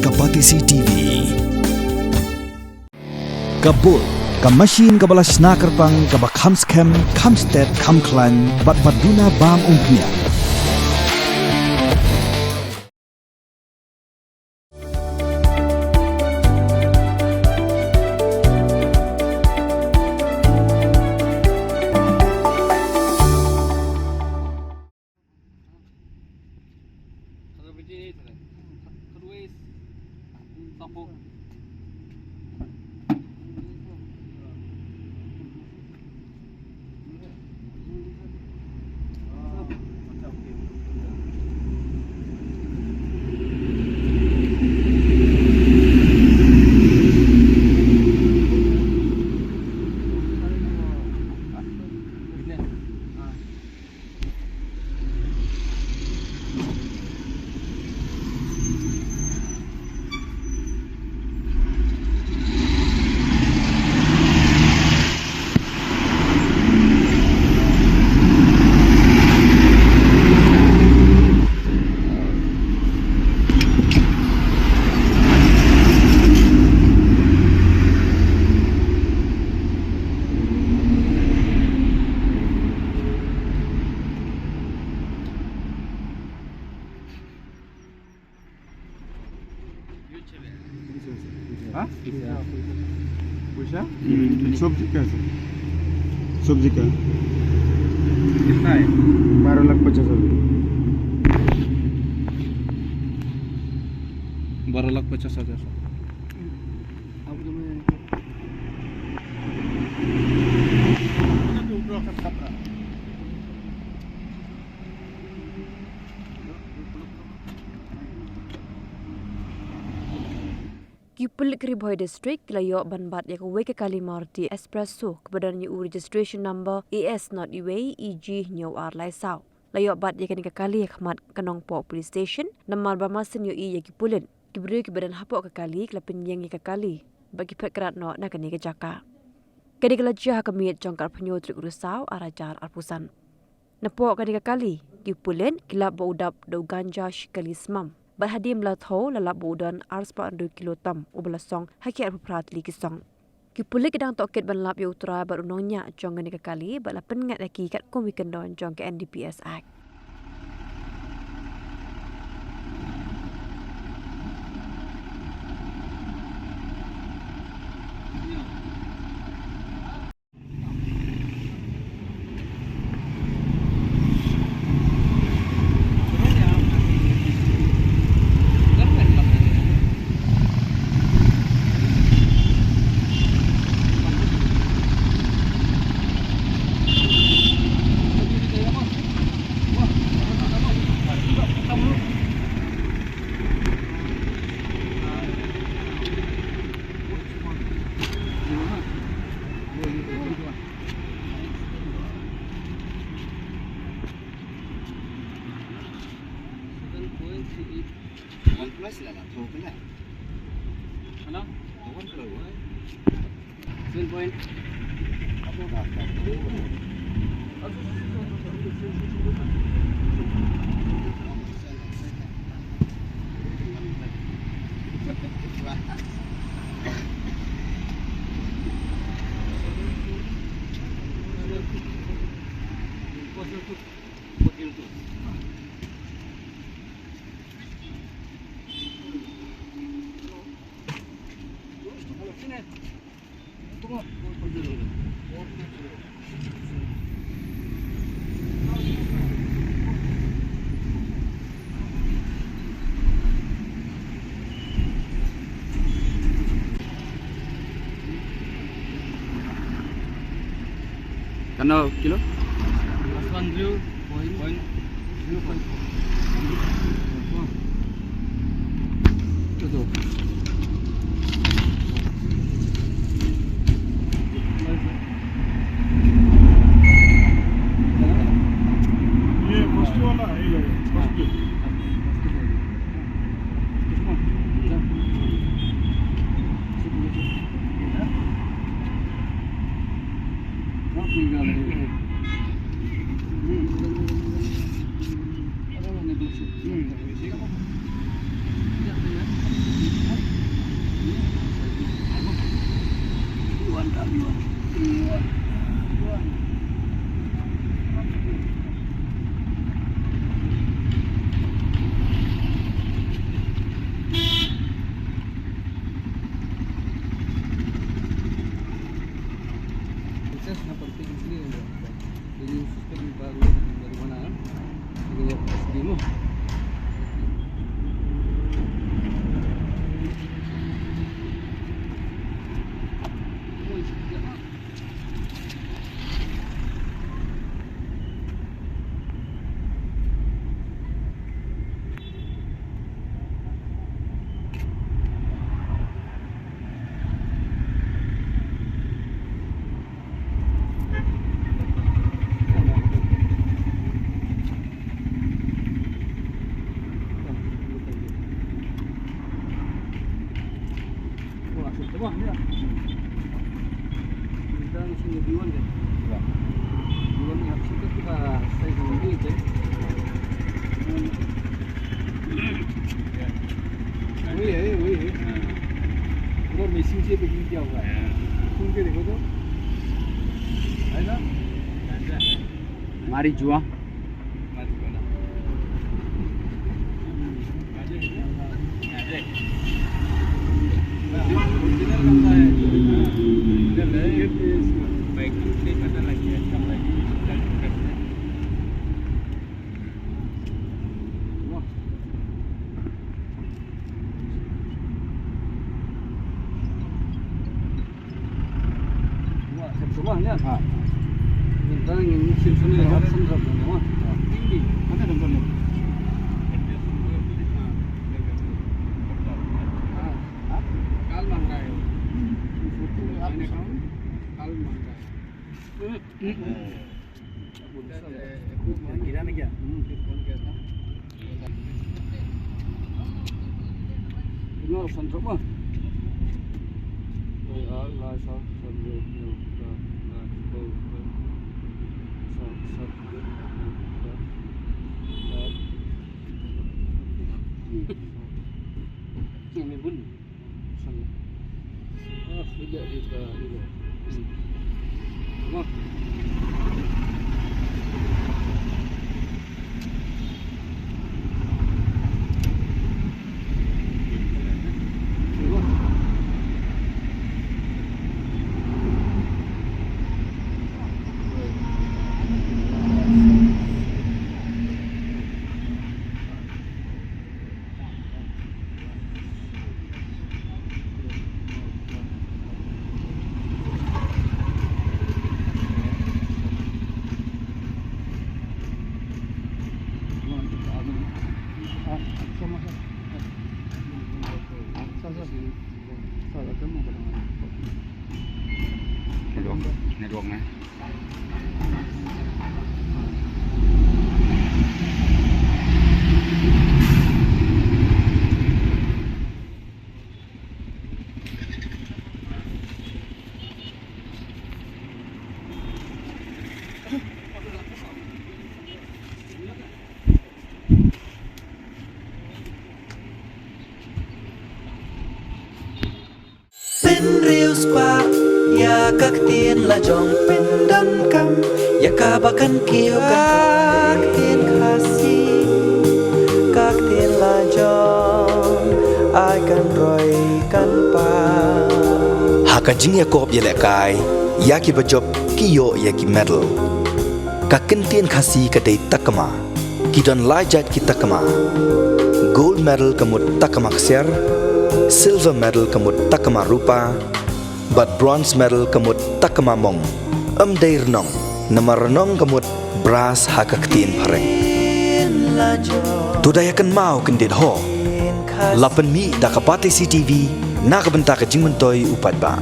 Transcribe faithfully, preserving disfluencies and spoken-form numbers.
Ka Batesi T V. Ka Bull, ka machine kaba la shna kyrpang, kaba kham skhem, kham stet, kham khlaiñ, bad ba duna bam umphniang. हाँ? पैसा? सब्जी का, सर। सब्जी का। कितना है? बारह लाख पचास हजार। बारह लाख पचास हजार, सर। Ki pulit ka Ri Bhoi District ki la ïoh ban bat ïa kawei ka kali Maruti Expresso kaba don ïa u registration number A S not uwei E G hynñiew ar lai saw. La ïoh bat ïa kane ka kali ha khmat ka Nongpoh Police Station namar ba mar shen ïohi ïa ki pulit, ki briew kiba don hapoh ka kali ki la pynïeng ïa ka kali bad ki phet krad noh na kane ka jaka. Kane ka la jia ha ka miet jong ka arphew hynñiew tarik u Risaw ar hajar arphew san. Napoh kane ka kali, ki pulit ki lap ba u dap da u ganja shi kali smam bad hadien ba la thew la lap ba u don arspah hynriew kilo tam uba la song ha ki arphew phra tylli ki song. Ki pulit ki dang tohkit ban lap ïa u trai bad u nongñiah jong kane ka kali bad la pynngat ïa ki katkum ki kyndon jong ka N D P S Act. Seven point three eight. OnePlus la la tho kala. Hello? One Plus. Seven point. Kano kilo? Last one zero point zero point four. Kito. ये फर्स्ट वाला है, ये फर्स्ट। Wah, ya. Kita sini duluan deh. Duluan ya, kita, kita saya sendiri deh. वही है, वही है। पूरा मशीन से पैकिंग किया हुआ है। सुन के देखो तो। है ना? Marijuana. Network, network na. Pynriewspah ïa ka ktien la jong, pyndonkam ïa kaba kan kiew, ka ktien Khasi, ka ktien la jong, ai kan roi kan pang. Ha ka jingïakop ïalehkai ïa kiba jop ki ïoh ïa ki medal. Ka ktien Khasi ka dei takma. Ki don lai jait ki takma. Gold medal ka mut takma ksiar, silver medal ka mut takma rupa, bad bronze medal ka mut takma mong. Ym dei rnong, namar rnong ka mut brass ha ka ktien phareng. To da ïa kynmaw kyndit ho. La pynmih da ka Batesi TV na ka bynta ka jingmyntoi u paidbah.